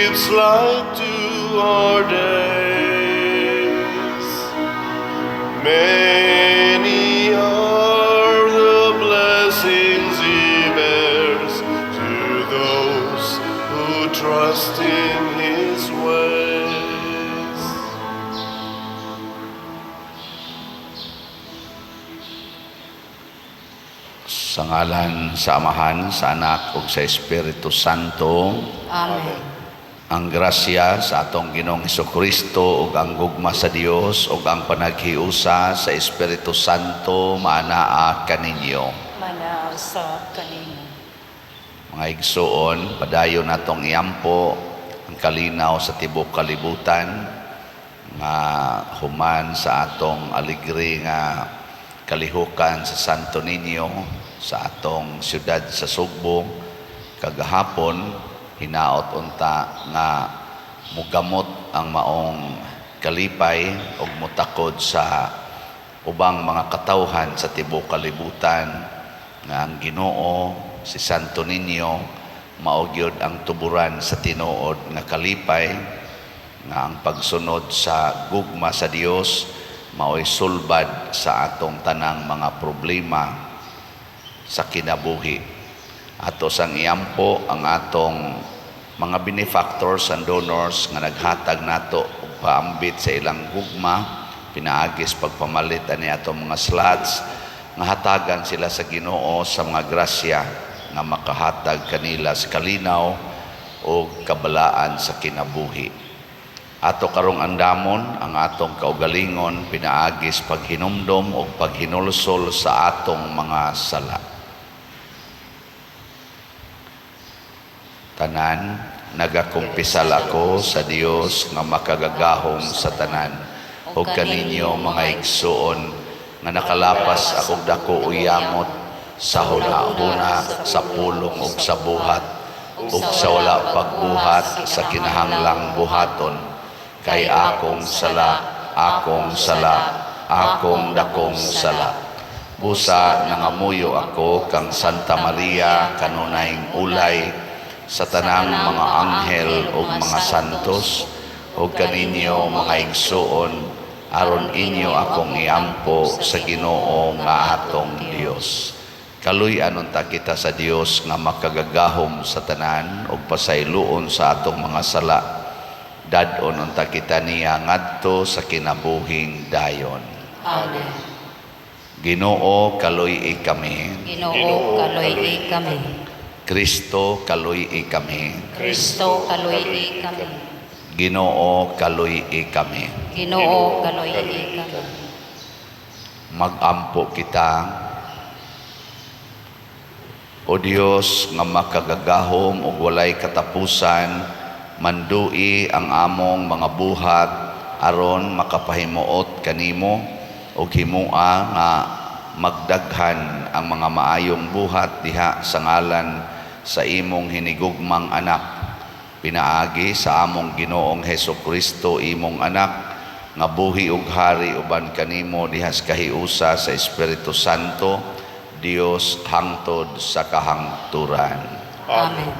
gives light to our days. Many are the blessings He bears to those who trust in His ways. Sa ngalan sa Amahan, sa Anak ug sa Espiritu Santo. Amen. Ang grasya sa atong Ginoong Hesukristo ug ang gugma sa Dios ug ang panaghiusa sa Espiritu Santo maanaa kaninyo. Manaa usab kanimo. Mga igsuon, padayon natong iampo ang kalinaw sa tibok kalibutan nga human sa atong aligre nga kalihukan sa Santo Niño sa atong siyudad sa Sugbo kagahapon. Hinaot unta nga mugamot ang maong kalipay ug mutakod sa ubang mga katawhan sa tibuok kalibutan nga ang Ginoo si Santo Niño mao gyud ang tuburan sa tinuod nga kalipay, nga ang pagsunod sa gugma sa Dios maoy sulbad sa atong tanang mga problema sa kinabuhi. Ato sang iampo ang atong mga benefactors and donors nga naghatag nato og paambit sa ilang gugma pinaagis pagpamalit ani atong mga slots, nga hatagan sila sa Ginoo sa mga grasya nga makahatag kanila sa kalinaw o kabalaan sa kinabuhi. Ato karong andamon ang atong kaugalingon pinaagis paghinumdom o paghinulsol sa atong mga sala. Tanan, nagakumpisal ako sa Dios nga makagagahom sa tanan ug kaninyo mga igsuon nga nakalapas akong dako uyamot sa huna-huna, sa pulong ug sa buhat ug sa wala pagbuhat sa kinahanglang buhaton, kay akong sala, akong sala, akong dakong sala. Busa nangamuyo ako kang Santa Maria kanunayng ulay, sa tanang mga anghel ug mga santos ug kaninyo mga igsuon, aron inyo akong iampo sa Ginoo nga atong Dios. Kaluy-an unta kita sa Dios nga makagagahom sa tanan ug pasayloon sa atong mga sala. Dad-on unta kita niya ngadto sa kinabuhing dayon. Amen. Ginoo, kaluy-i kami. Ginoo, kaluy-i kami. Kristo, kaluy-i kami. Kristo, kaluy-i kami. Ginoo, kaluy-i kami. Ginoo, kaluy-i kami. Magampo kita. O Dios nga makagagahom ug walay katapusan, mandui ang among mga buhat aron makapahimuot kanimo ug himua nga magdaghan ang mga maayong buhat diha sa ngalan sa imong hinigugmang anak, pinaagi sa among Ginoong Hesukristo, imong anak, nga buhi ug hari uban kanimo diha sa kahiusa sa Espiritu Santo, Dios hangtod sa kahangturan. Amen.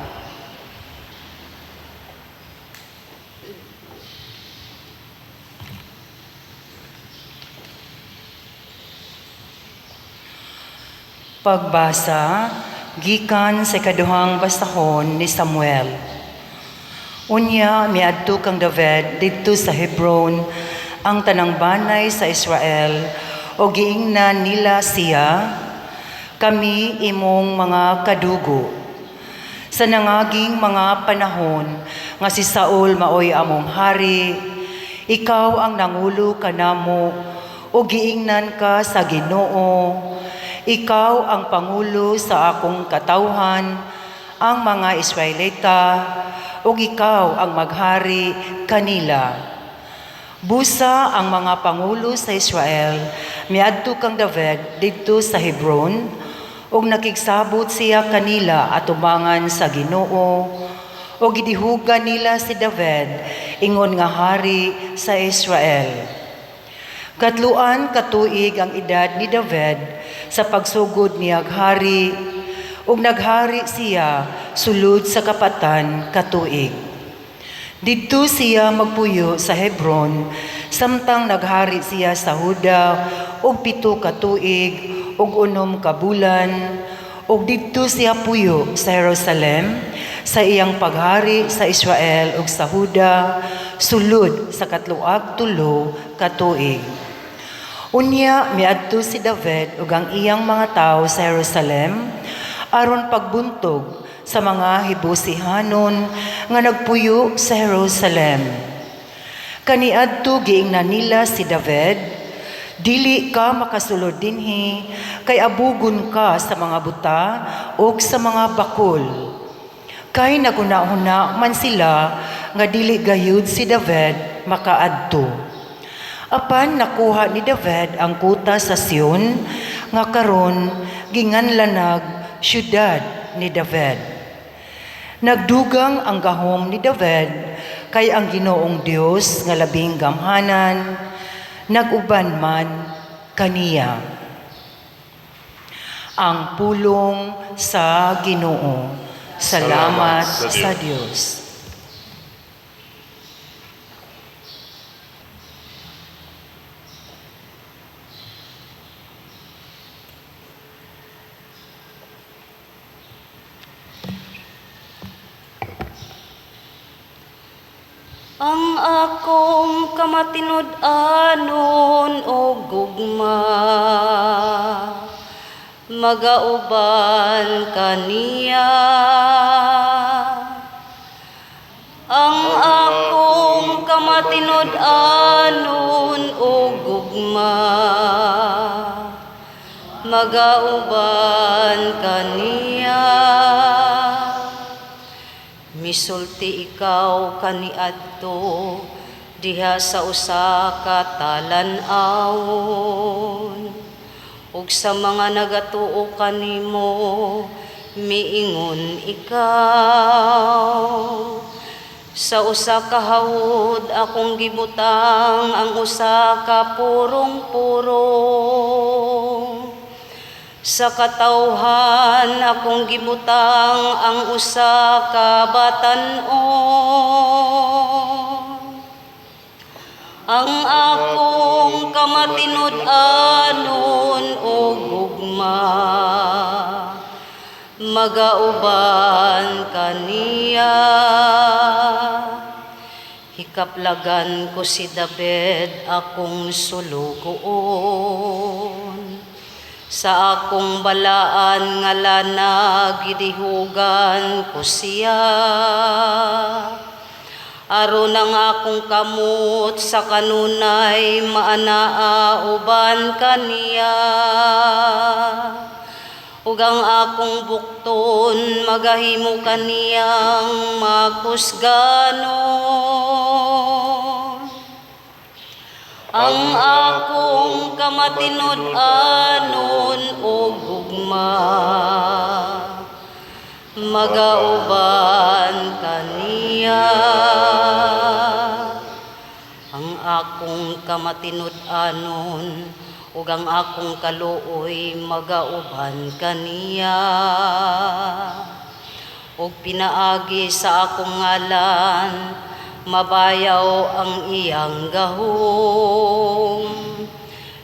Pagbasa gikan sa ikaduhang basahon ni Samuel. Unya miadto kang David didto sa Hebron ang tanang banay sa Israel o giingnan nila siya, kami imong mga kadugo. Sa nangaging mga panahon nga si Saul maoy among hari, ikaw ang nangulo kanamo o giingnan ka sa Ginoo. Ikaw ang pangulo sa akong katawhan, ang mga Israelita, ug ikaw ang maghari kanila. Busa ang mga pangulo sa Israel, miadto kang David didto sa Hebron, ug nakigsabot siya kanila atubangan sa Ginoo, ug gidihugan nila si David ingon nga hari sa Israel. 3 katuig ang edad ni David sa pagsugod niyag hari, ug naghari siya sulod sa 4 katuig. Didto siya magpuyo sa Hebron samtang naghari siya sa Huda og 7 ka tuig ug 6 ka bulan, ug didto siya puyo sa Jerusalem sa iyang paghari sa Israel ug sa Huda sulod sa 33 ka tuig. Unya miadto si David ug ang iyang mga tawo sa Jerusalem aron pagbuntog sa mga Jebusihanon nga nagpuyo sa Jerusalem. Kaniadto giingnan nila si David, "Dili ka makasulod dinhi kay abugon ka sa mga buta ug sa mga bakol." Kay naghuna-huna man sila nga dili gayud si David makaadto. Apan nakuha ni David ang kuta sa Sion nga karon ginganlanag siyudad ni David. Nagdugang ang gahom ni David kay ang Ginoong Dios nga labing gamhanan nag-uban man kaniya. Ang pulong sa Ginoo. Salamat Salamat sa sa Dios. Ang akong kamatinud-anon o gugma magauban kaniya. Ang akong kamatinud-anon o gugma magauban kaniya. Misulti ikaw kaniadto diha sa usa ka talan-awon, ug sa mga nagatuo kanimo miingon ikaw. Sa usa ka hawod akong gibutang ang usa ka purong-purong. Sa katawhan akong gibutang ang usa ka batan-on. Ang akong kamatinud-anon o gugma magauban kaniya. Hikaplagan ko si David akong sulugoon. Sa akong balaan nga lana gidihugan ko siya. Aron ang akong kamot sa kanunay maanaa uban kaniya. Ug ang akong bukton magahimo kaniyang makusganon. Ang akong kamatinud-anon o gugma magauban kaniya. Ang akong kamatinud-anon ug ang akong kaluoy magauban kaniya. Ug pinaagi sa akong ngalan mabayaw ang iyang gahom.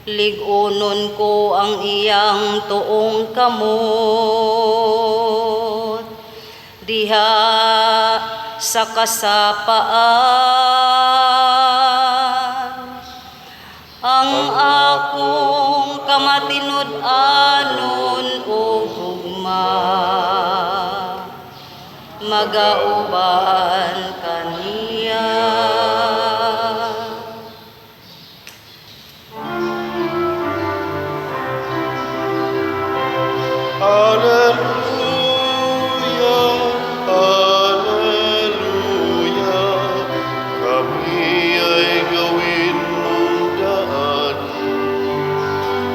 Lig-unon ko ang iyang tuong kamot. Diha sa kasapaan ang akong kamatinud-anon o gugma magauban kaniya. Alleluia, Alleluia, kami ay gawin mong daan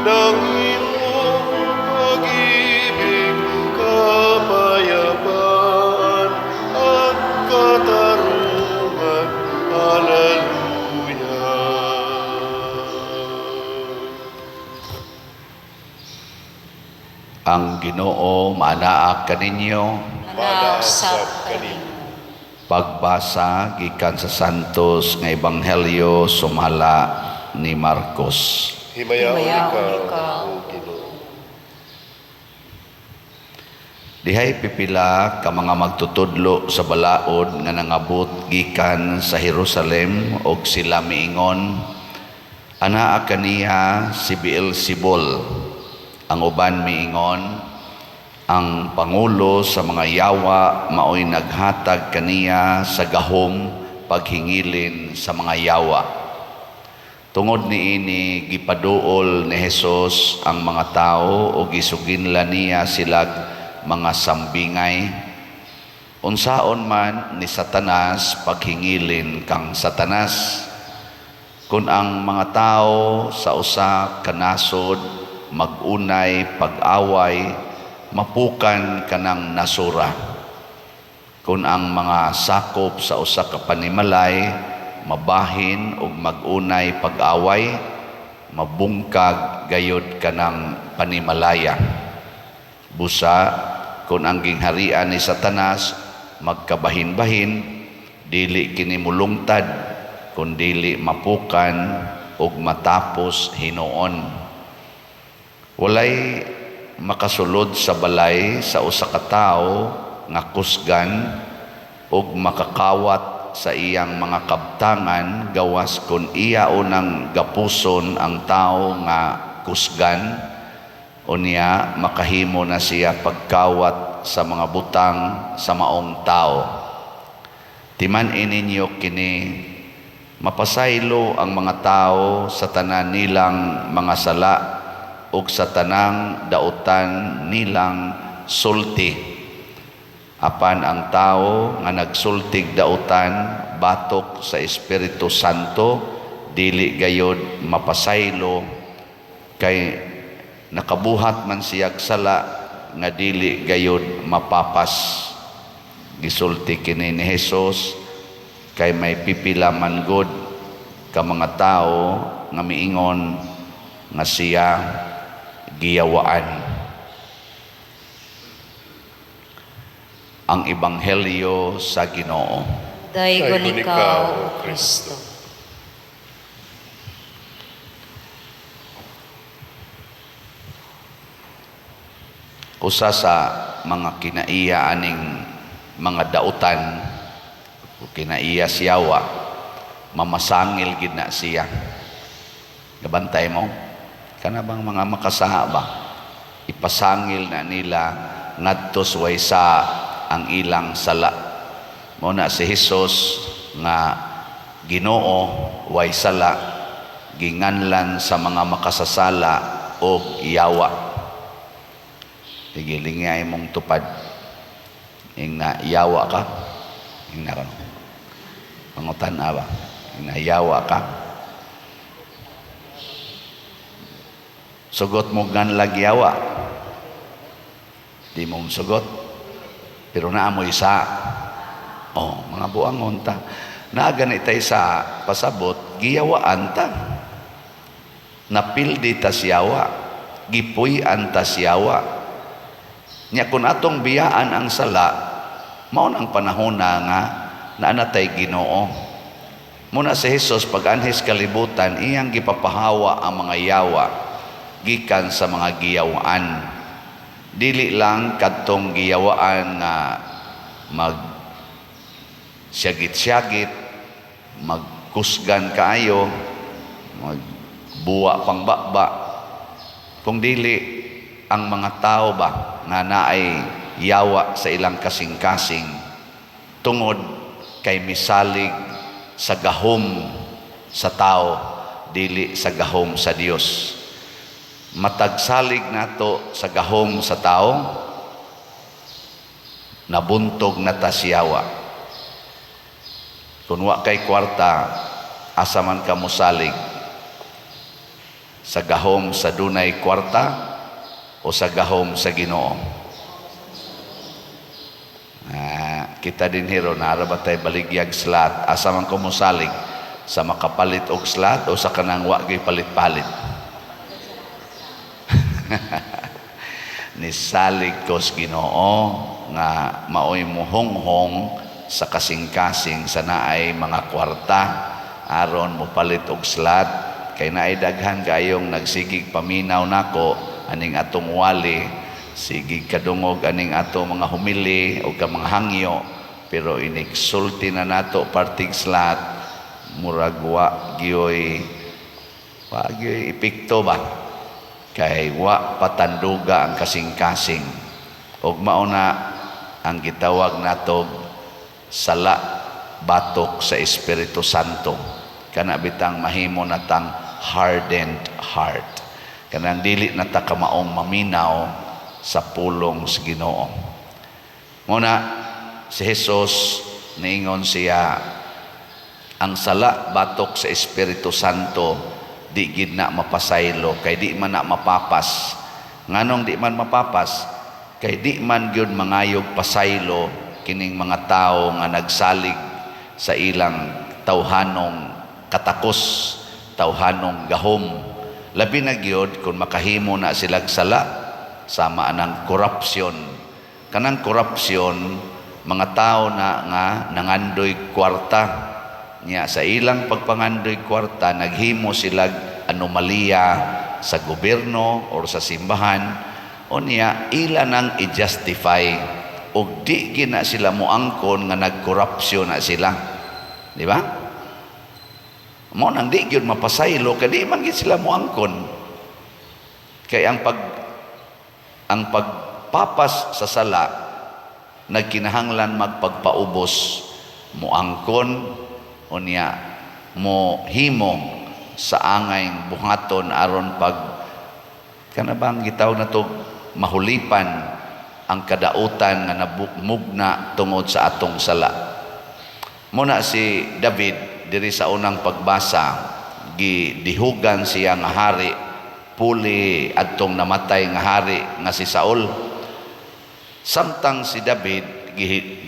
ng iyong pag-ibig, kapayapaan at katarungan. Alleluia. Ang Ginoo maanaa kaninyo. Manausap kanimo. Pagbasa gikan sa Santos nga Ebanghelyo sumala ni Marcos. Himayaon Himayaon ikaw, ikaw, O Ginoo. Dihay pipila ka mga magtutudlo sa balaod nga nangabot gikan sa Jerusalem og sila miingon, "Anaa kaniya si Beelzebul." Ang uban miingon, "Ang pangulo sa mga yawa maoy naghatag kaniya sa gahom paghingilin sa mga yawa." Tungod niini, gipaduol ni Jesus ang mga tao o gisuginlan niya silag mga sambingay. Unsaon man ni Satanas paghingilin kang Satanas? Kung ang mga tao sa usa ka nasod mag-unay pag-away, mapukan kanang nasura. Kung ang mga sakop sa usa ka panimalay mabahin ug mag-unay pag-away, mabungkag gayod kanang panimalaya. Busa kung ang gingharian ni Satanas magkabahin-bahin, dili kini mulungtad, kun dili mapukan ug matapos hinuon. Walay makasulod sa balay sa usa ka tawo nga kusgan ug makakawat sa iyang mga kabtangan gawas kun iya unang gapuson ang tawo nga kusgan. Unya makahimo na siya pagkawat sa mga butang sa maong tao. Timan-i ninyo kini: mapasaylo ang mga tao sa tanan nilang mga sala ug sa tanang dautan nilang sulti. Apan ang tao nga nagsultig dautan batok sa Espiritu Santo dili gayod mapasaylo, kay nakabuhat man siyag sala nga dili gayod mapapas. Gisulti kini ni Jesus kay may pipila man gud ka mga tawo nga miingon nga siya giyawaan. Ang Ebanghelyo sa Ginoo. Daygon Daygon ikaw, ikaw, O O Kristo. Usa sa mga kinaiya aning mga dautan o kinaiya siyawa, mamasangil gid na siya. Gabantay mo kana bang mga makasaha ba, ipasangil na nila ngadto sa ang ilang sala. Mao na si Jesus nga Ginoo way sala, ginganlan sa mga makasasala og yawa. Sige, lingay mong tupad. Ing na yawa ka. Ing na kano. Pangutan na ba? Ing na yawa ka. Sugot mo ganlag yawa. Di mo sugot. Pero naamoy sa. Oh, mga buangon ta. Naa gani tay sa pasabot, giyawaan ta. Napildi ta siyawa. Gipuy-an ta siyawa. Nya kung atong biyaan ang sala, mao nang panahon na nga naanatay Ginoo. Muna si Jesus pag anhis kalibutan, iyang gipapahawa ang mga yawa gikan sa mga giyawaan. Dili lang kadtong giyawaan nga mag siyagit-siyagit, magkusgan kaayo, magbuwa pang baba. Kung dili ang mga tao ba nga naay yawa sa ilang kasing-kasing tungod kay misalig sa gahom sa tao, dili sa gahom sa Dios. Matagsalig nato sa gahom sa tao, nabuntog na ta siyawa. Kung wa kay kwarta, asa man ka mosalig? Sa gahom sa dunay kwarta o sa gahom sa Ginoo? Kita din hero, naara ba tayo baligyag slot? Asa man ko mosalig? Sa makapalit og slot o sa kanang wa gyud palit-palit? Nisalig ko sa Ginoo nga maoy muhonghong sa kasing-kasing sa naay mga kwarta aron mopalit og slot, kay naay daghan kayong nagsigig paminaw nako aning atong wali, sigig kadungog aning ato mga homily o ka mga hangyo, pero inig sulti na nato parting slot, murag wa gyoy epekto ba, kay wa patanduga ang kasing-kasing. Ug mao na ang gitawag nato sala batok sa Espiritu Santo, kana bitang mahimo natang hardened heart, kanang dili na ta kamaong maminaw sa pulong sa Ginoo. Muna si Jesus, niingon siya, ang sala batok sa Espiritu Santo di gid na mapasaylo, kay di man na mapapas. Nganong di man mapapas? Kay di man gyud mangayog pasaylo kining mga tawo nga nagsalig sa ilang tawhanong katakos, tawhanong gahom, labi na gyud kung makahimo na silag sala sama anang korupsyon. Kanang korupsyon, mga tao na nga nangandoy kwarta niya, sa ilang pagpangandoy kwarta naghimo sila anomalya sa gobyerno or sa simbahan. Unya ila nang i-justify og di gina sila moangkon nga nagkorupsyon na sila, di ba? Mo nang di gyud mapasaylo kay di man gid sila moangkon, kay ang pagpapas sa sala nagkinahanglan magpagpaubos, moangkon, unya mo himo sa angay buhaton aron pag kana bang gitawag na to mahulipan ang kadautan nga nabukmugna tungod sa atong sala. Muna si David diri sa unang pagbasa, gidihugan siya nga hari puli adtong namatay nga hari nga si Saul. Samtang si David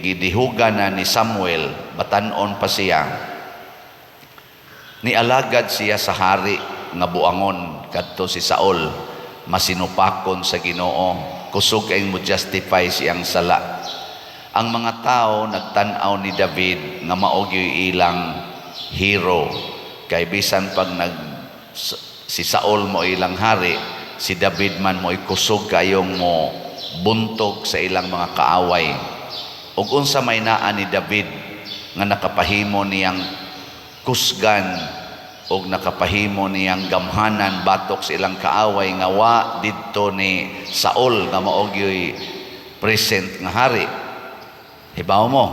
gidihugan na ni Samuel, batan-on pa siya, nialagad siya sa hari nga buangon kadto si Saul, masinupakon sa Ginoo, kusog kay mo justify siyang sala. Ang mga tao nagtan-aw ni David nga mao gyud ilang hero, kay bisan pag nag si Saul mo ilang hari, si David man mo'y kusog kayong mo buntog sa ilang mga kaaway. Ug unsa may naa ni David nga nakapahimo niyang kusgan og nakapahimo niyang gamhanan batok sa ilang kaaway nga wa didto ni Saul nga mao gyoy present nga hari? Hibaw mo?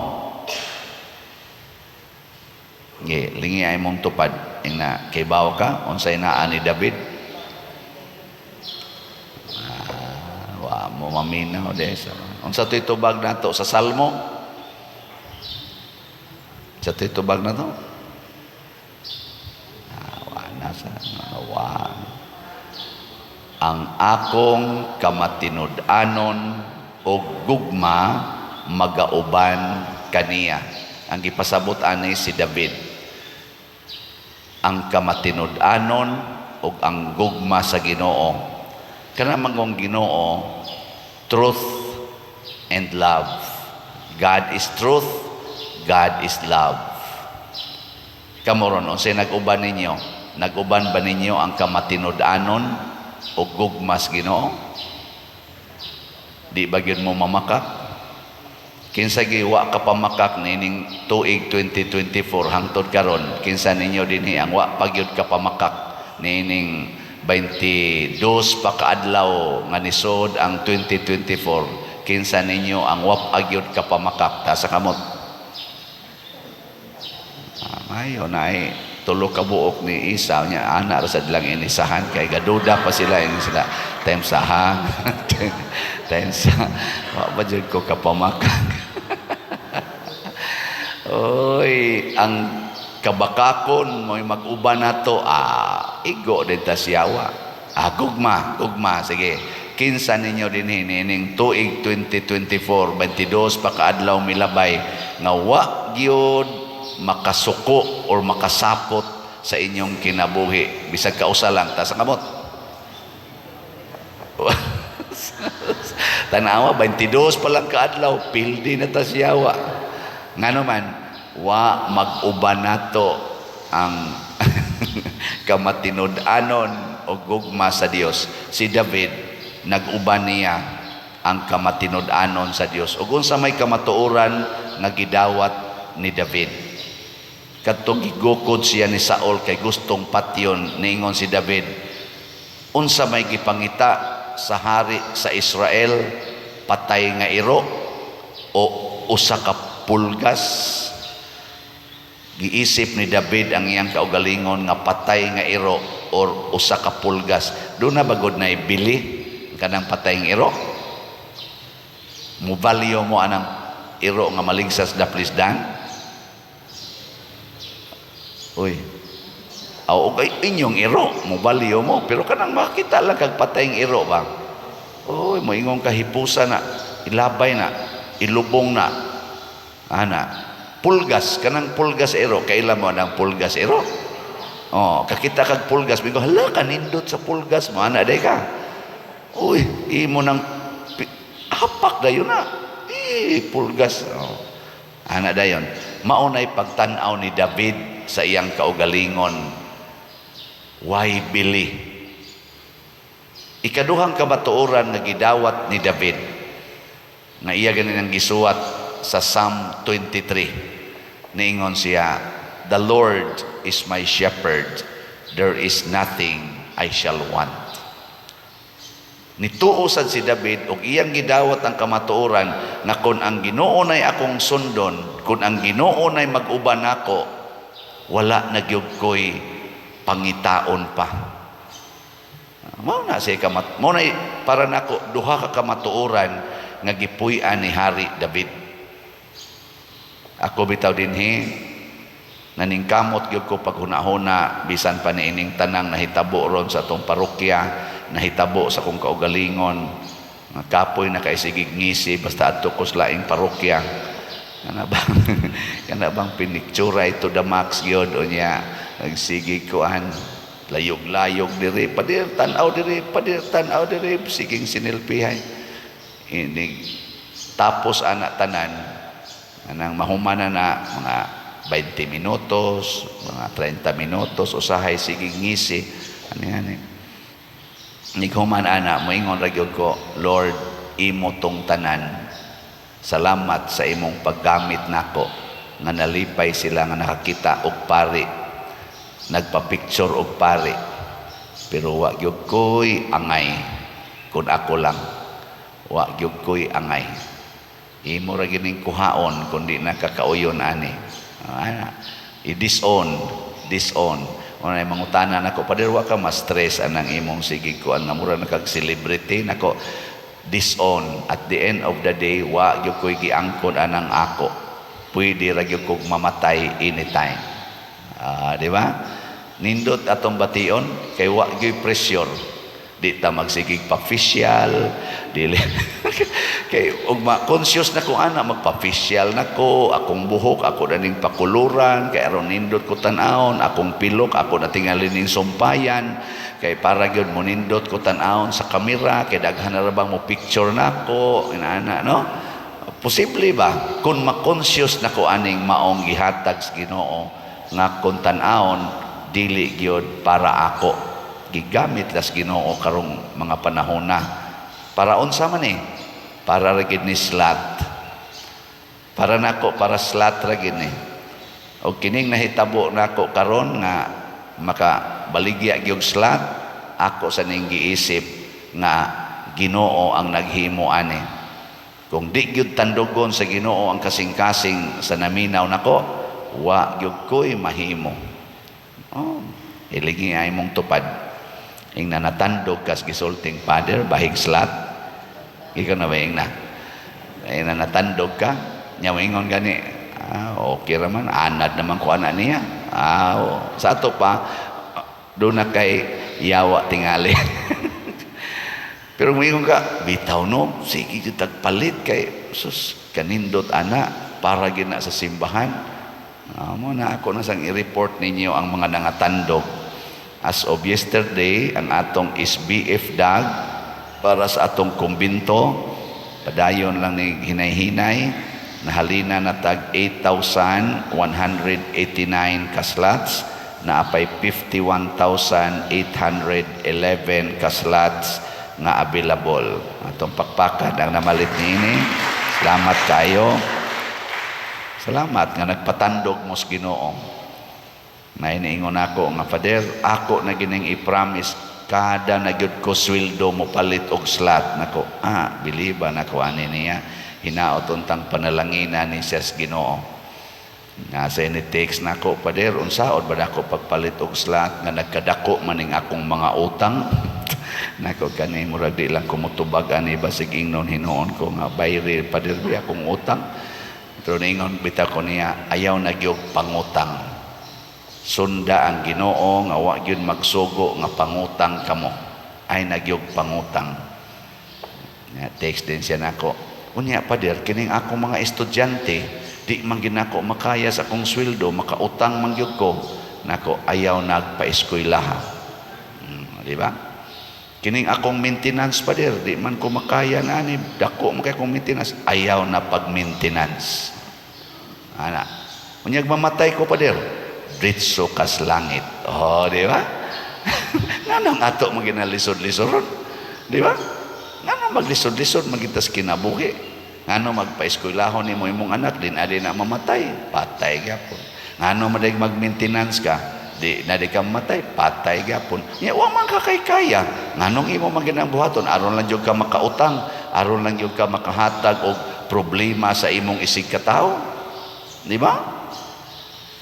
Ge, lingi ay mong tupad. Ingna, kibaw ka unsay naa ni David? Ah, wa mo maminaw de sa. Unsa to'y tubag nato sa Salmo? Sa to'y tubag nato? Ah, wa na sa wa. Ang akong kamatinud-anon og gugma magauban kaniya. Ang gipasabot ani si David. Ang kamatinud-anon ug ang gugma sa Ginoo. Kana mangong Ginoo, truth and love. God is truth, God is love. Kamo ron, unsay nag-uban ninyo? Nag-uban ba ninyo ang kamatinud-anon o gugma sa Ginoo? Di ba gyud mo mamakak? Kinsa gyud wa ka pamakak niining tuig 2024 hangtod karon? Kinsa ninyo dinhi ang wa pa gyud ka pamakak niining 22 pa kaadlaw nga nisod ang 2024? Kinsa ninyo ang wa pa gyud ka pamakak? Taas sa kamot. Ah, mayo na ay tulo ka buok ni Isa nya ana ra sad lang inisahan, kay gaduda pa sila, ini sila time sa ha, time sa wa pa jud ko kapamakak. Oy, ang kabakakon mo'y mag-uban nato, ah, igo din ta siyawa. Ah, gugma, gugma, sige. Kinsa ninyo dinhi niining tuig 2024, 22 pa kaadlaw milabay nga wa gyud makasuko or makasapot sa inyong kinabuhi bisag kausa lang? Taas ang kamot. Tanawa, 22 pa lang kaadlaw, pildi na ta siyawa. Ngano man wa mag-uban nato ang kamatinud-anon o gugma sa Dios. Si David, nag-uban niya ang kamatinud-anon sa Dios. Ug unsa may kamatuoran nga gidawat ni David? Kadtong gigukod siya ni Saul kay gustong patyon, niingon si David, "Unsa may gipangita sa hari sa Israel, patay nga iro o usa ka pulgas?" Giisip ni David ang iyang kaugalingon nga patay nga iro or usa ka pulgas. Duna ba gud na ibili kanang patay nga iro? Mubalyo mo anang iro nga maligsas daplisdan? Uy. Aw, okay, inyong iro, mubalyo mo, pero kanang makita lang kag patay nga iro ba? Uy, moingon ka, hipusa na, ilabay na, ilubong na. Ana, pulgas, kanang pulgas iro, kaila mo anang pulgas iro? Oh, kakita kag pulgas, bigo, hala, kanindot sa pulgas mo, ana day ka. Uy, imo nang hapak dayon na. Eh, pulgas. Oh. Ana dayon. Mao nay pagtan-aw ni David sa iyang kaugalingon. Why bili? Ikaduhang kamatuoran nga gidawat ni David nga iya ganin ang gisuwat sa Psalm 23. Niingon siya, "The Lord is my shepherd, there is nothing I shall want." Nituo sad si David og iyang gidawat ang kamatuoran nga kung ang Ginoo nay akong sundon, kung ang Ginoo nay mag-uban nako, wala na gyud ko'y pangitaon pa. Mao na siya kamat mao na para nako duha ka kamatuoran nga gipuy-an ni Hari David. Ako bitaw dinhi, naningkamot gyud ko paghuna-huna bisan pa niining tanang nahitabo ron sa atong parokya, nahitabo sa akong kaugalingon. Nga kapoy na kay sigig ngisi basta adto ko sa laing parokya. Kana bang piniktura ito the max gyud, unya nagsigig kuan, layog-layog diri, padir tan-aw diri, padir tan-aw diri, siging sinilpihay. Inig tapos ana tanan, anang mahuman na mga 20 minutos, mga 30 minutos, usahay sige ngisi. Ano yan eh. Nighuman ana, moingon ra gyud ko, "Lord, imo tong tanan. Salamat sa imong paggamit nako nga nalipay sila nga nakakita og pari, nagpa-picture og pari. Pero wa gyud ko'y angay kun ako lang. Wa gyud ko'y angay. Imo ra gining kuhaon kun di na kakauyon ani." Ana, i-disown, disown. Una mangutana nako, "Pader, wa ka ma-stress anang imong sige kuan nga mura na kag celebrity?" Nako, disown. At the end of the day, wa gyud ko'y giangkon anang ako. Pwede ra gyud kog mamatay anytime. Ah, di ba? Nindot atong bation kay wa gyud pressure. Di ta magsigig pa-facial, dili kay ug ma conscious na ko ana, magpa-facial na ko, akong buhok ako na ning pakuluran kay aron nindot ko tan-awon, akong pilok ako na tingali ning sumpayan kay para gyud mo nindot ko tan-awon sa kamera kay daghan na ra bang mo picture nako, inana, no? Posible ba kung ma-conscious na ko aning maong gihatag sa Ginoo nga kung tan-awon dili gyud para ako, gigamit las Ginoo karong mga panahon na para unsa man eh, para ra gid ni slot, para nako, para slot ra gid ni. Og kining nahitabo nako karon nga makabaligya gyud slot ako, sa ning giisip nga Ginoo ang naghimo ani. Kung di gyud tandugon sa Ginoo ang kasing-kasing sa naminaw nako, wa gyud ko'y mahimo. Oh, ilingi ay mong tupad. Ing na natandog kas gisulting Father, bahig slot. Ikaw na ba ing na? Ing na natandog ka, nya moingon gani, "Ah, okay raman, anad naman ko ana niya." Ah, oh. Sa ato pa, doon na kay yawa tingali. Pero moingon ka, bitaw no, sige jud tagpalit kay sus kanindot ana para gina sa simbahan. Ah, mo na ako na sang i-report ninyo ang mga nangatandog. As of yesterday, ang atong SBF dag para sa atong kumbinto, padayon lang ni hinay-hinay. Nahalina na tag 8,189 ka slots, naapay 51,811 ka slots nga available. Atong pakpakan ang namalit niini. Salamat kayo. Salamat nga nagpatandog mo sa Ginoo. Nainiingon ako nga, "Father, ako na gining i-promise kada na gyud ko sweldo mo palit og slot." Nako, biliba nako ani niya. Hinaot untang panalangina ni siya sa Ginoo. Nasa ini text nako, "Father, unsaon ba nako pagpalit og slot nga nagkadako maning akong mga utang?" Nako, kani murag di lang ko motubag ani, basig ingnon hinuon ko nga bayri, Father, bi akong utang. Pero niingon bitaw ko niya, ayaw na gyud pangutang. Sunda ang Ginoo nga wa gyud magsugo nga pangutang kamo. Ay na gyud pangutang. Ya, text din siya nako. "Unya, Father, kining akong mga estudyante, di man ginako makaya sa akong sweldo, makautang man gyud ko." Nako, ayaw nagpa-eskwelaha. Di ba? "Kining akong maintenance, Father, di man ko makaya na ani, dako man kay akong maintenance." Ayaw na pag-maintenance. Ana. "Unyag mamatay ko, Father, diretso kas langit." Oh, di ba? Nganong ato man ginalisod-lisod? Di ba? Ngano maglisod-lisod magitas kinabuhi? Ngano magpa-eskwelahon nimo imong anak din adi na mamatay, patay gyapon. Ngano maday mag-maintenance ka, di na di ka mamatay, patay gyapon. Nya wa man ka kay kaya. Nganong imo man ginang buhaton aron lang jud ka makautang, aron lang jud ka makahatag og problema sa imong isig katawo? Di ba?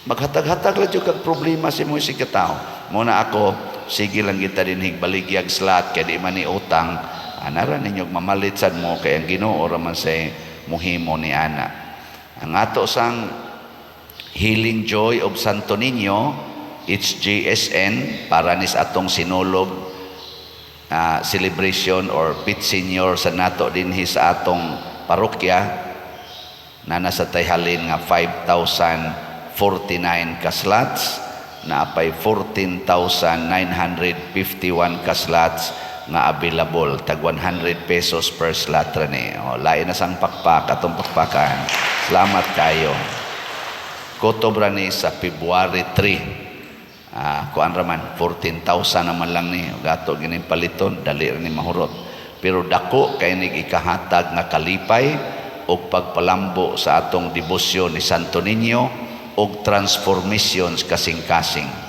Maghatag-hatag lang jud kag problema sa imong isig katawo. Muna ako, sige lang kita din higbaligyag slot kay di man ni utang. Anara ninyo mamalit sad mo kay ang Ginoo ra man say muhimo ni ana. Ang ato sang Healing Joy of Santo Niño, HJSN, para nis atong sinulog celebration or Pit Senior sa nato dinhi sa atong parokya na nasa tayhalin nga 5,049 ka slots, naapay 14,951 ka slots nga available, tag 100 pesos per slot ra ni. O, lain na sang pakpak atong pakpakan. Salamat kayo. Kutob ra ni sa February 3. Kuan ra man, 14,000 naman lang ni gato gining paliton, dali ra ni mahurot, pero dako kay nig ikahatag nga kalipay og pagpalambo sa atong debosyon ni Santo Niño og transformations kasing-kasing.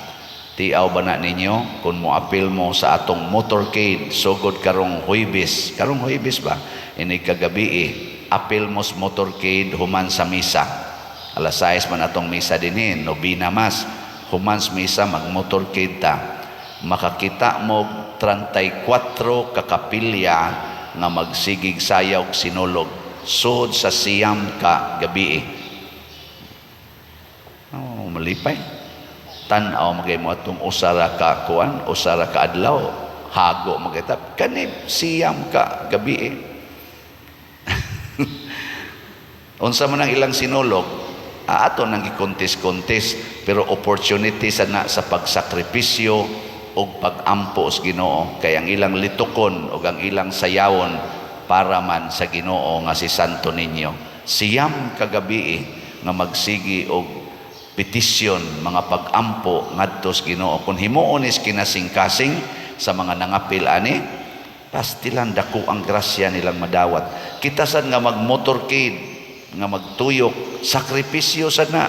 Tiaw ba na ninyo kung moapil mo sa atong motorcade sugod karong Huwebes, karong Huwebes ba? Ini kagabi eh, apil mo sa motorcade human sa misa. Alas 6 man atong misa dinhi, nobina mas. Human sa misa magmotorcade ta. Makakita mo 34 ka kapilya nga magsigig sayaw og sinulog sud sa 9 ka gabi eh. Oh, malipay. Tan-aw magay mo atong usara ka kuan, usara ka adlaw, hago magitap. Kani 9 ka gabi eh. Unsa man ang ilang sinulog, ato nang gikontes-kontes, pero opportunity sa na sa pagsakripisyo og pag-ampo sa Ginoo kay ang ilang litukon og ang ilang sayawon para man sa Ginoo nga si Santo Niño. 9 ka gabi eh, nga magsigi og petisyon, mga pag-ampo ngadto sa Ginoo. Kung himuon is kinasing-kasing sa mga nangapil ani, pastilan dako ang grasya nilang madawat. Kita sad nga magmotorcade, nga magtuyok, sakripisyo sad na.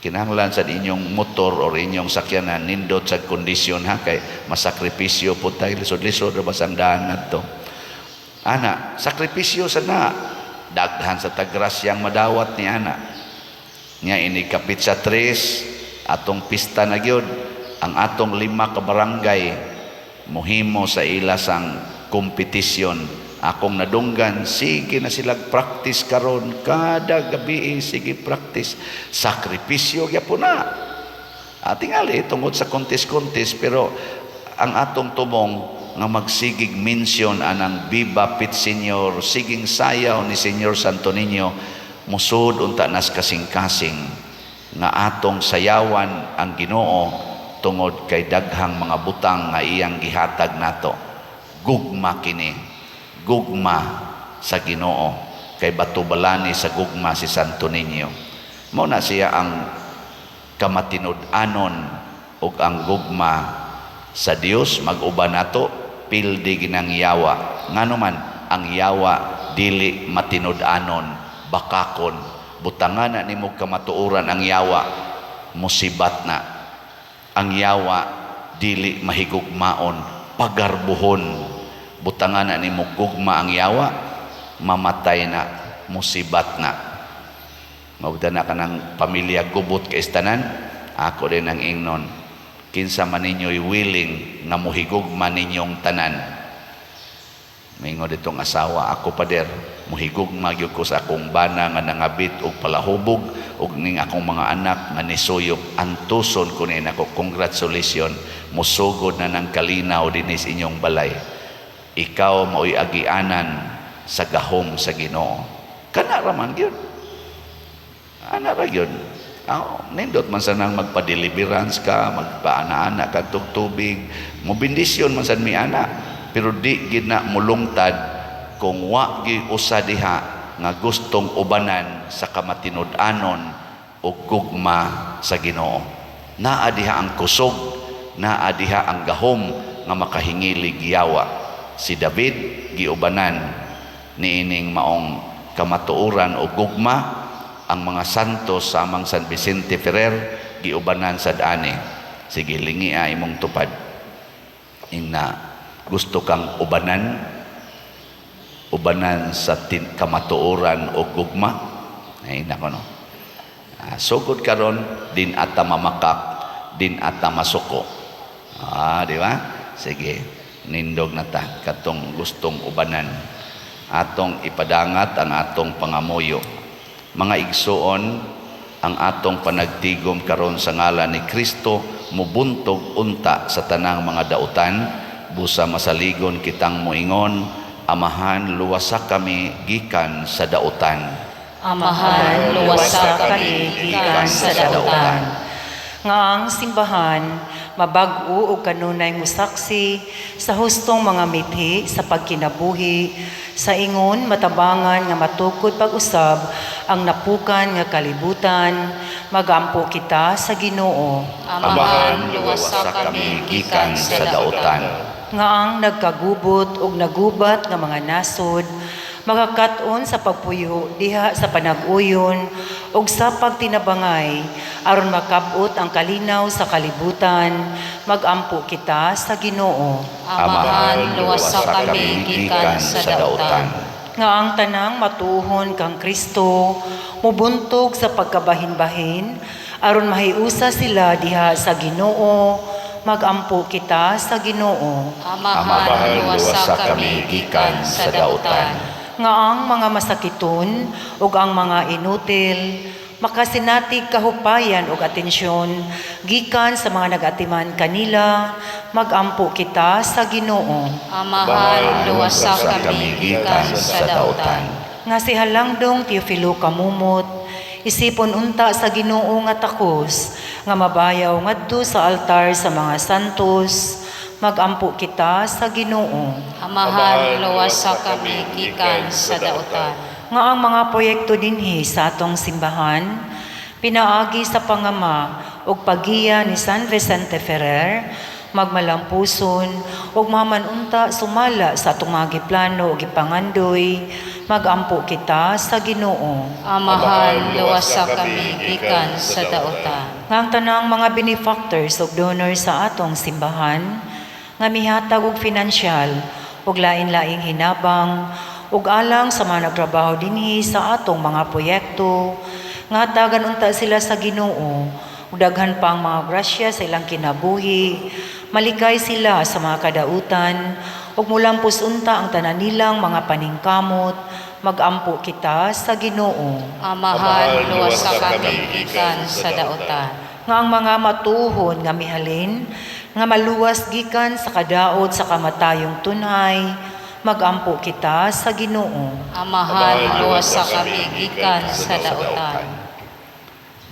Kinahanglan sa inyong motor or inyong sakyanan nindot sa kondisyon ha, kay masakripisyo po tayo, lisod-lisod ra ba sang daan ngadto. Ana, sakripisyo sa na, daghan sa tagrasyang madawat ni ana. Nga ini kapit sa 3 atong pista na gyud ang atong 5 ka barangay muhimo sa ila sang kompetisyon. Akong nadunggan, sige na sila practice karon kada gabi, sige practice. Sakripisyo gyapon na. Tingali tungod sa contest-contest, pero ang atong tumong nga magsigig mention anang Viva Pit Senior, siging sayaw ni Senyor Santo Niño, musud unta nas kasing-kasing nga atong sayawan ang Ginoo tungod kay daghang mga butang nga iyang gihatag nato. Gugma kini, gugma sa Ginoo. Kay bato balani sa gugma si Santo Niño. Mao na siya ang kamatinud-anon ug ang gugma sa Dios mag-uban nato, pildi ginang yawa. Ngano man ang yawa dili matinud-anon, bakakon. Butangan na nimo kamatuoran ang yawa, musibat na. Ang yawa dili mahigugmaon, pagarbuhon. Butangan na nimo gugma ang yawa, mamatay na, musibat na. Mabda na ka ng pamilya gubot kay tanan. Ako din ang ingnon, kinsa man ninyo'y willing nga muhigugma ninyong tanan. Mingon ditong asawa, "Ako, pader, muhigugma gyud ko sa akong bana nga nangabit og palahubog ug ning akong mga anak nga nisuyop. Antuson ko ni nako." "Congratulations, musugod na ng kalinaw dinis inyong balay. Ikaw mao'y agianan sa gahom sa Ginoo." Kana ra man gyud. Ana ra gyud. Ah, nindot man sa nang magpa-deliverance ka, magpaana-ana ka tubig, mo bendisyon man sad mi ana, pero di gid na mulungtad kung wa gi usa diha nga gustong ubanan sa kamatinud-anon o gugma sa Ginoo. Naa diha ang kusog, naa diha ang gahom nga makahingilig yawa. Si David giubanan niining maong kamatuoran o gugma. Ang mga santos samang San Vicente Ferrer giubanan sad ani. Sige, lingi imong tupad. Ingna, gusto kang ubanan, ubanan sa kamatuoran o gugma. Ay nako, no. Ah, sugod karon din ata mamakak, din ata masuko. Ah, di ba? Sige, nindog na ta katong gustong ubanan. Atong ipadangat ang atong pangamuyo. Mga igsuon, ang atong panagtigom karon sa ngalan ni Kristo mubuntog unta sa tanang mga dautan, busa masaligon kitang moingon, "Amahan, luwasa kami gikan sa dautan." Amahan, luwasa kami gikan sa dautan. Nga ang simbahan mabag-o og kanunay mosaksi sa hustong mga mithi sa pagkinabuhi sa ingon matabangan nga matukod pag-usab ang napukan nga kalibutan, magampo kita sa Ginoo. Amahan, luwasa kami gikan sa dautan. Nga ang nagkagubot ug nagubat nga mga nasod makakat-on sa pagpuyo diha sa panag-uyon ug sa pagtinabangay aron makab-ot ang kalinaw sa kalibutan, magampo kita sa Ginoo. Amahan, luwasa kami gikan sa dautan. Nga ang tanang matuohon kang Kristo mubuntog sa pagkabahin-bahin aron mahiusa sila diha sa Ginoo, magampo kita sa Ginoo. Amahan, luwasa kami gikan sa dautan. Nga ang mga masakiton ug ang mga inutil makasinatig kahupayan ug atensyon gikan sa mga nagatiman kanila, magampo kita sa Ginoo. Amahan, luwasa kami gikan sa dautan. Nga si Halangdong Teofilo Camomot isipon unta sa Ginoo nga takos nga mabayaw ngadto sa altar sa mga santos, magampo kita sa Ginoo. Amahan, luwasa kami gikan sa dautan. Nga ang mga proyekto dinhi sa atong simbahan pinaagi sa pangama ug paggiya ni San Vicente Ferrer magmalampuson ug mamanunta sumala sa atong mga giplano ug gipangandoy, magampo kita sa Ginoo. Amahan, luwasa kami gikan sa dautan. Nga ang tanang mga benefactors ug donors sa atong simbahan nga mihatag og finansyal ug lain-laing hinabang ug alang sa mga nagtrabaho dinhi sa atong mga proyekto, nga hatagan unta sila sa Ginoo ug daghan pang mga grasya sa ilang kinabuhi, malikay sila sa mga kadautan ug mulampos unta ang tanan nilang mga paningkamot, magampo kita sa Ginoo. Amahan, luwasa kami gikan sa dautan. Nga ang mga matuhon nga mihalin nga maluwas gikan sa kadaot sa kamatayong tunhay, magampo kita sa Ginoo. Amahan, luwasa kami gikan sa dautan.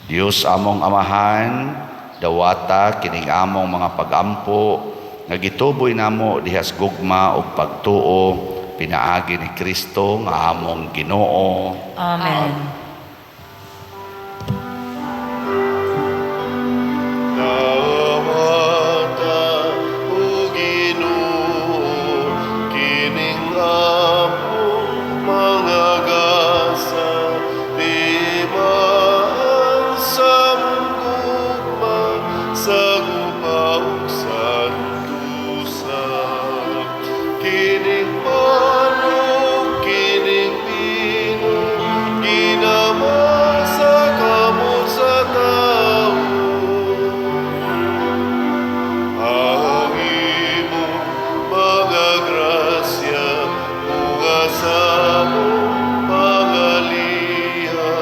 Dios among Amahan, dawata kining among mga pagampo nga gituboy namo dihas gugma ug pagtuo. Pinaagi ni Kristo nga among Ginoo. Amen. Dawata, o Ginoo, kining among mga gasa, timaan sa among gugma, sa gupa ug santusa. Kining pan ug kining bino, ginama sa kamot sa tawo. Ang imong mga grasya, bunga sa among pangaliya,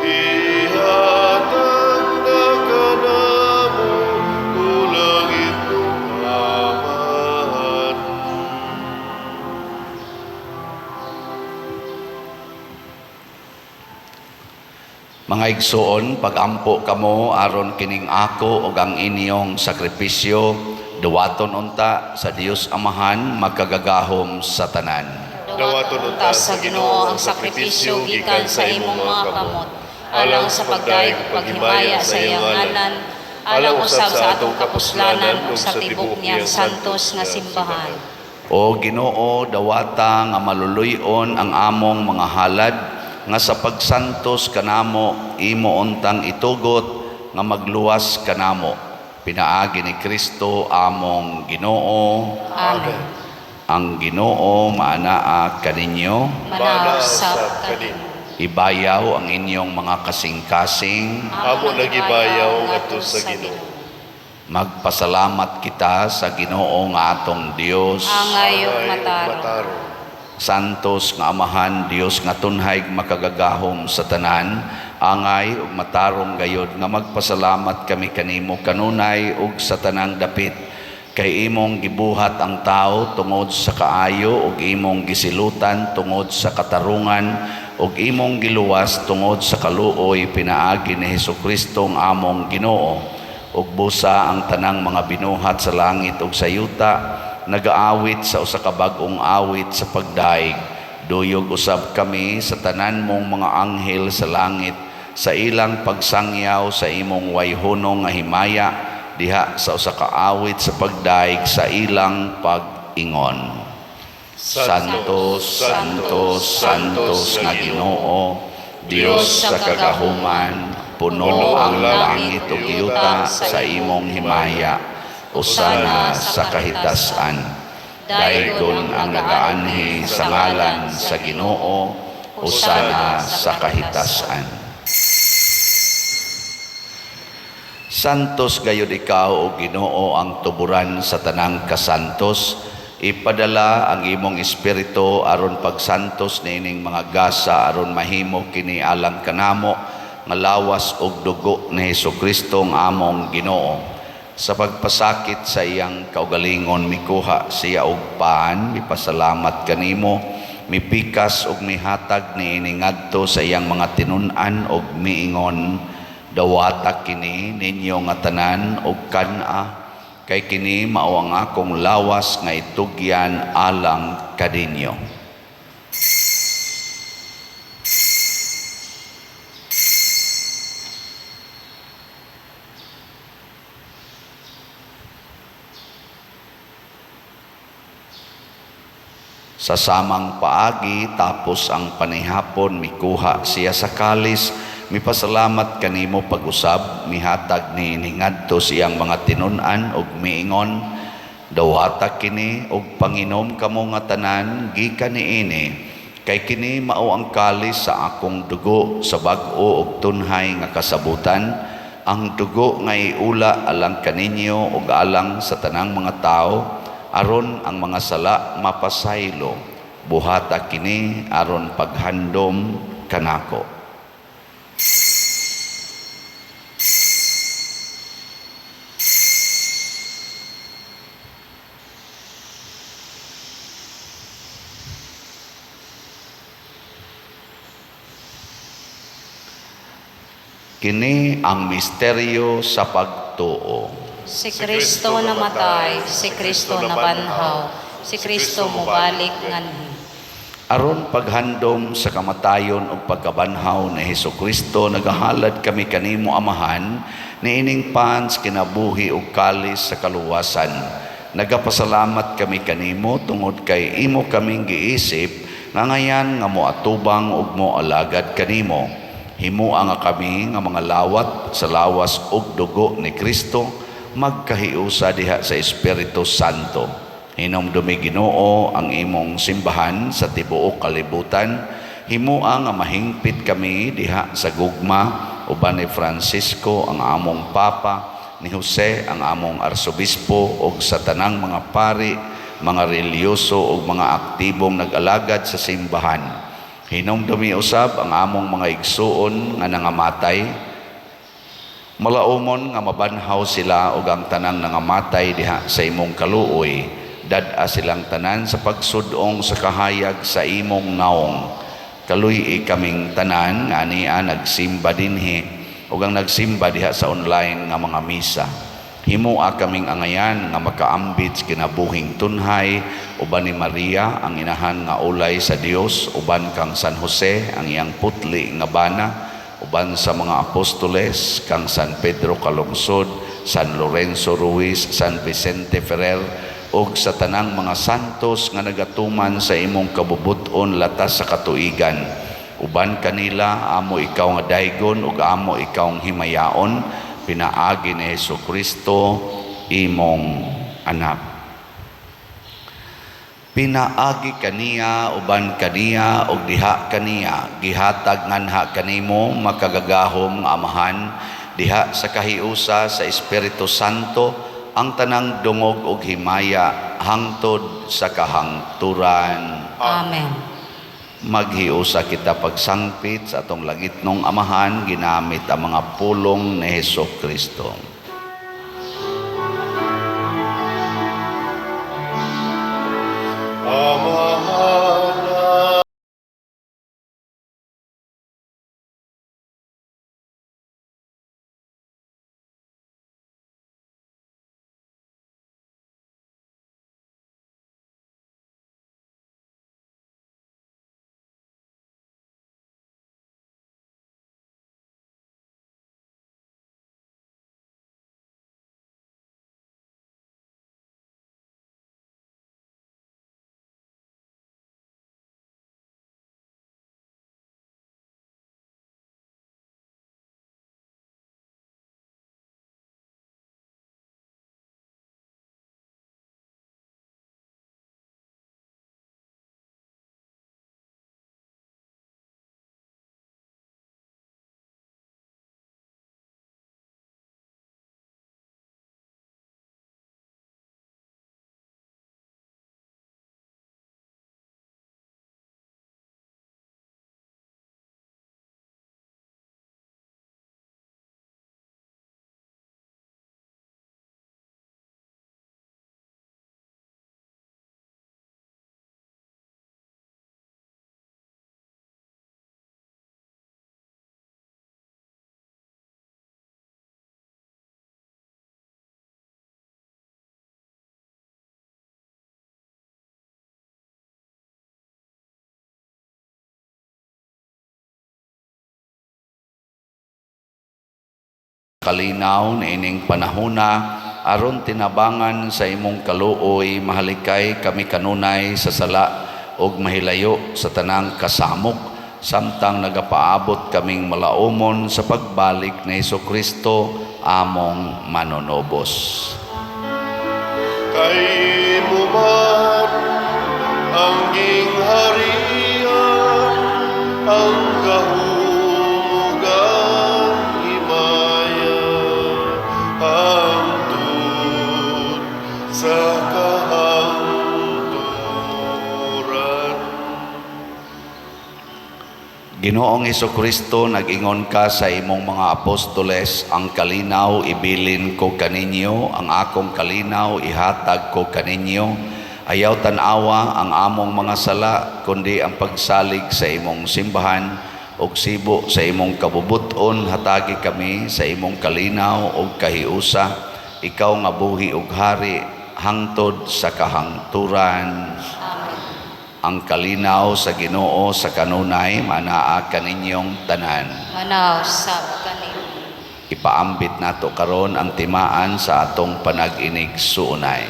ihatag na kanamo, o langit Amahan. Mga igsoon, pagampo kamo aron kining ako ug ang inyong sakripisyo duwaton unta sa Dios Amahan makagagahom sa tanan. Dawaton unta sa Ginoo ang sakripisyo gikan sa imong mga kamot, alang sa pagdayeg ug paghimaya sa iyang ngalan, alang usab sa atong kapuslanan ug sa tibok niyang santos nga simbahan. O Ginoo, dawata nga maluluy-on ang among mga halad nga sa pagsantos kanamo imo untang itugot nga magluwas kanamo. Pinaagi ni Kristo among Ginoo. Amen. Ang Ginoo maanaa kaninyo. Manaog usab kaninyo. Ibayaw ang inyong mga kasing-kasing. Amo nagibayaw ngadto sa Ginoo. Magpasalamat kita sa Ginoo nga atong Dios. Angay ug Angay ug matarong. matarong. Santos nga Amahan, Dios nga tunhay makagagahom sa tanan, angay ug matarong gayod nga magpasalamat kami kanimo kanunay ug sa tanang dapit, kay imong gibuhat ang tao tungod sa kaayo ug imong gisilutan tungod sa katarungan ug imong giluwas tungod sa kaluoy pinaagi ni Hesukristo ang among Ginoo. Ug busa ang tanang mga binuhat sa langit ug sa yuta nagaawit sa usa ka bag-ong awit sa pagdaig. Duyog usab kami sa tanan mong mga anghel sa langit sa ilang pagsangyaw sa imong wayhunong nga himaya diha sa usa ka awit sa pagdaig sa ilang pag-ingon. Santo, Santo, Santos nga Ginoo, Dios sa kagahuman, puno ang langit ug yuta sa imong himaya, usana sa kahitasan. Daygon ang nagaanhi sa ngalan sa Ginoo, usana sa kahitasan. Santos gayud ikaw o Ginoo ang tuburan sa tanang kasantos. Ipadala ang imong espiritu aron pagsantos niining mga gasa aron mahimo kini alang kanamo nga lawas ug dugo ni Hesukristo ang among Ginoo. Sa pagpasakit sa iyang kaugalingon mikuha siya og paan, mipasalamat kanimo, mipikas ug mihatag niini ngadto sa iyang mga tinun-an ug miingon, dawata kini ninyo nga tanan ug kan-a, kay kini mao ang akong lawas nga itugyan alang kaninyo. Sa samang paagi, tapos ang panihapon, mikuha siya sa kalis, mipasalamat kanimo pag-usab, mihatag ni ngadto siyang mga tinun-an ug miingon, dawata kini ug panginom kamo nga tanan gikan niini, kay kini mao ang kalis sa akong dugo sa bag-o ug tunhay nga kasabutan, ang dugo nga iula alang kaninyo ug alang sa tanang mga tawo, aron ang mga sala mapasaylo. Buhata kini aron paghandom kanako. Kini ang misteryo sa pagtuo. Si Kristo namatay, si Kristo nabanhaw, si Kristo mobalik nganhi. Aron paghandom sa kamatayon ug pagkabanhaw ni Hesus Kristo, nagahalad kami kanimo, Amahan, niining pan sa kinabuhi ug kalis sa kaluwasan. Nagapasalamat kami kanimo tungod kay imo kaming giisip nga angayan nga moatubang ug moalagad kanimo. Himoa nga kami nga mga lawat sa lawas ug dugo ni Kristo magkahiusa diha sa Espiritu Santo. Hinumdumi, Ginoo, ang imong simbahan sa tibuok kalibutan. Himoa nga mahingpit kami diha sa gugma uban ni Francisco ang among Papa, ni Jose ang among Arsobispo ug sa tanang mga pari, mga relihiyoso ug mga aktibong nag-alagad sa simbahan. Hinumdumi usab ang among mga igsuon nga nangamatay. Malaumon nga mabanhaw sila ug ang tanang nangamatay diha sa imong kaluoy. Dad-a silang tanan sa pagsud-ong sa kahayag sa imong naong. Kaluy-i kaming tanan nga ania nagsimba dinhi ug ang nagsimba diha sa online nga mga misa. Himoa kaming angayan nga makaambit sa kinabuhing tunhay uban ni Maria ang inahan nga ulay sa Dios, uban kang San Jose ang iyang putli nga bana, uban sa mga apostoles, kang San Pedro Calungsod, San Lorenzo Ruiz, San Vicente Ferrer ug sa tanang mga santos nga nagatuman sa imong kabubut-on latas sa katuigan. Uban kanila amo ikaw nga daygon ug amo ikaw himayaon pinaagi ni Hesus Kristo imong anak. Pinaagi kaniya, uban kaniya ug diha kaniya, gihatag nganha kanimo, makagagahom nga Amahan, diha sa kahiusa sa Espiritu Santo, ang tanang dungog ug himaya hangtod sa kahangturan. Amen. Maghiusa kita pagsangpit sa atong langitnong Amahan ginamit ang mga pulong ni Hesus Kristo. Amahan. Kalinaw niining panahona aron tinabangan sa imong kaluoy, mahalikay kami kanunay sa sala ug mahilayo sa tanang kasamok samtang nagapaabot kaming malaumon sa pagbalik ni Hesus Kristo among manunobos. Kay imo man ang gingharian, ang gahom ug ang himaya, hangtod sa kahangturan. Ginoong Kristo, nag-ingon ka sa imong mga apostoles, "Ang kalinaw ibilin ko kaninyo, ang akong kalinaw ihatag ko kaninyo." Ayaw tan-awa ang among mga sala, kundi ang pagsalig sa imong simbahan, ug sibo sa imong kabubut-on hatagi kami sa imong kalinaw ug kahiusa, ikaw nga buhi ug hari hangtod sa kahangturan. Amen. Ang kalinaw sa Ginoo sa kanunay manaa kaninyong tanan. Manaw sab kanimo. Ipaambit nato karon ang timaan sa atong panag-inig suunay.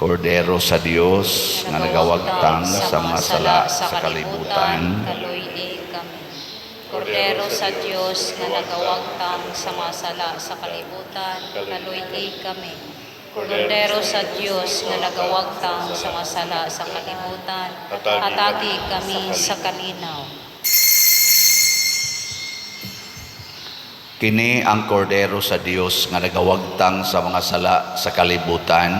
Kordero sa Dios nga nagawagtang sa mga sala sa kalibutan, kaluy-i kami. Kordero sa Dios nga nagawagtang sa mga sala sa kalibutan, kaluy-i kami. Kordero sa Dios nga nagawagtang sa mga sala sa kalibutan, hatagi kami sa kalinaw. Kini ang kordero sa Dios nga nagawagtang sa mga sala sa kalibutan,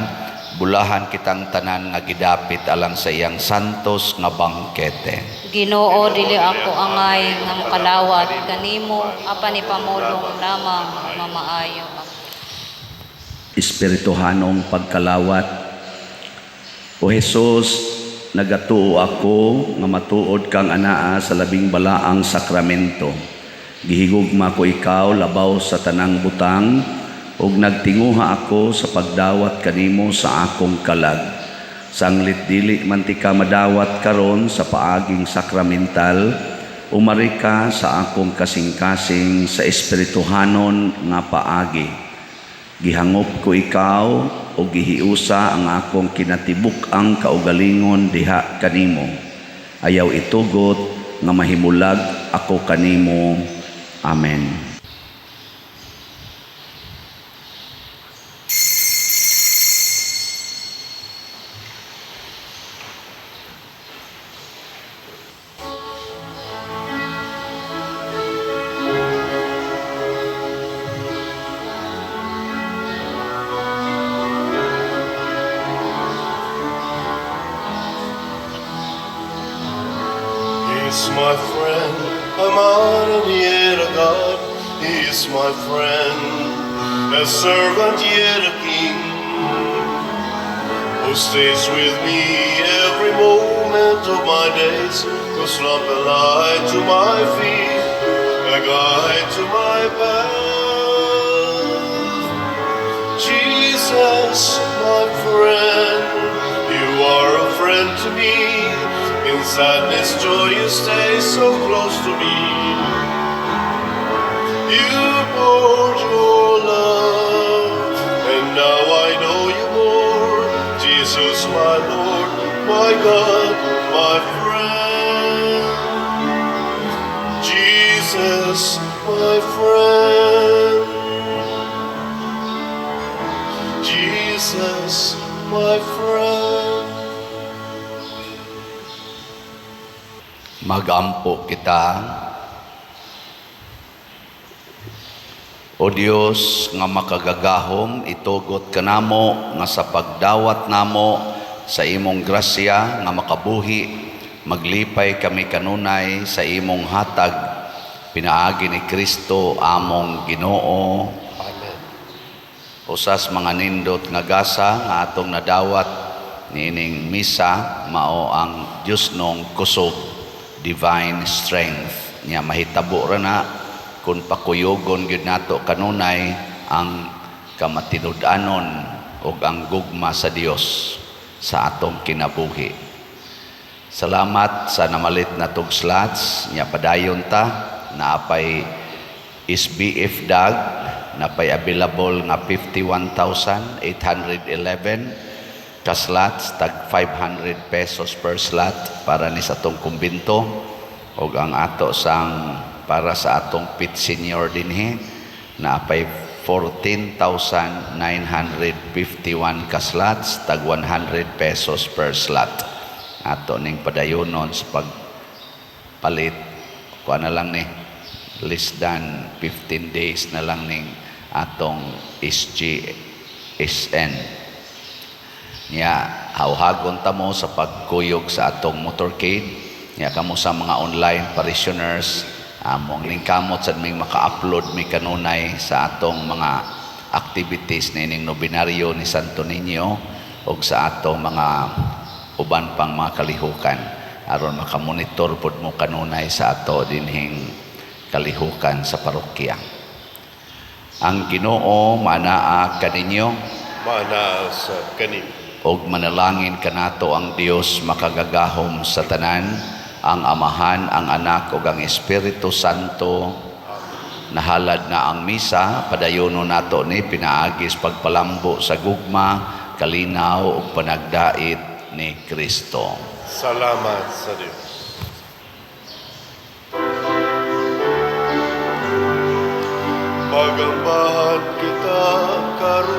bulahan kitang tanan nga gidapit alang sa iyang santos nga bangkete. Ginoo, dili ako angay nga makalawat kanimo, apan ipamulong lamang mamaayo ako. Espirituhanong pagkalawat. O Hesus, nagatuo ako nga matuod kang anaa sa labing balaang sakramento. Gihigugma ko ikaw labaw sa tanang butang ug nagtinguha ako sa pagdawat kanimo sa akong kalag. Sanglit dili man ti ka madawat karon sa paaging sakramental, umari ka sa akong kasing-kasing sa espirituhanon nga paagi. Gihangop ko ikaw o gihiusa ang akong kinatibuk-ang kaugalingon diha kanimo. Ayaw itugot nga mahimulag ako kanimo. Amen. He is my friend, a man and yet a God. He is my friend, a servant yet a king, who stays with me every moment of my days, whose lamp a light to my feet, a guide to my path. Jesus, my friend, you are a friend to me. In sadness, joy, you stay so close to me. You poured your love, and now I know you more. Jesus, my Lord, my God, my friend. Jesus, my friend. Jesus, my friend. Magampo kita. O Dios nga makagagahom, itugot kanamo nga sa pagdawat namo sa imong grasya nga makabuhi, maglipay kami kanunay sa imong hatag pinaagi ni Kristo among Ginoo. Amen. Usas mga nindot nga gasa nga atong nadawat niining misa mao ang Diosnong kusog, divine strength nya mahitabo ra na kun pakuyogon gyud nato kanunay ang kamatinud-anon ug ang gugma sa Dios sa atong kinabuhi. Salamat sa namalit na tug slots nya padayon ta, naapay SBF dag, napay available nga 51,811 ka slots, tag 500 pesos per slot para ni sa atong kumbinto ug ang ato sang para sa atong pit senior dinhi naapay 14,951 ka slots, tag 100 pesos per slot. Ato ning padayonon sa pagpalit, kuha na lang ni less than 15 days na lang ning atong SGSN. Nya hawhagon ta mo sa pagkuyog sa atong motorcade. Nya kamo sa mga online parishioners, among ningkamot sad ming maka-upload mi kanunay sa atong mga activities nining nobenaryo ni Santo Niño ug sa atong mga uban pang mga kalihukan aron makamonitor pud mo kanunay sa ato dinhing kalihukan sa parokya. Ang Ginoo manaa kaninyo. Maanaa sa kanimo. Og manalangin kanato ang Dios makagagahom sa tanan, ang Amahan, ang Anak ug ang Espiritu Santo. Nahalad na ang misa, padayono nato ni pinaagi sa pagpalambo sa gugma, kalinaw ug panagdait ni Kristo. Salamat sa Dios. Pagambahan kita karon.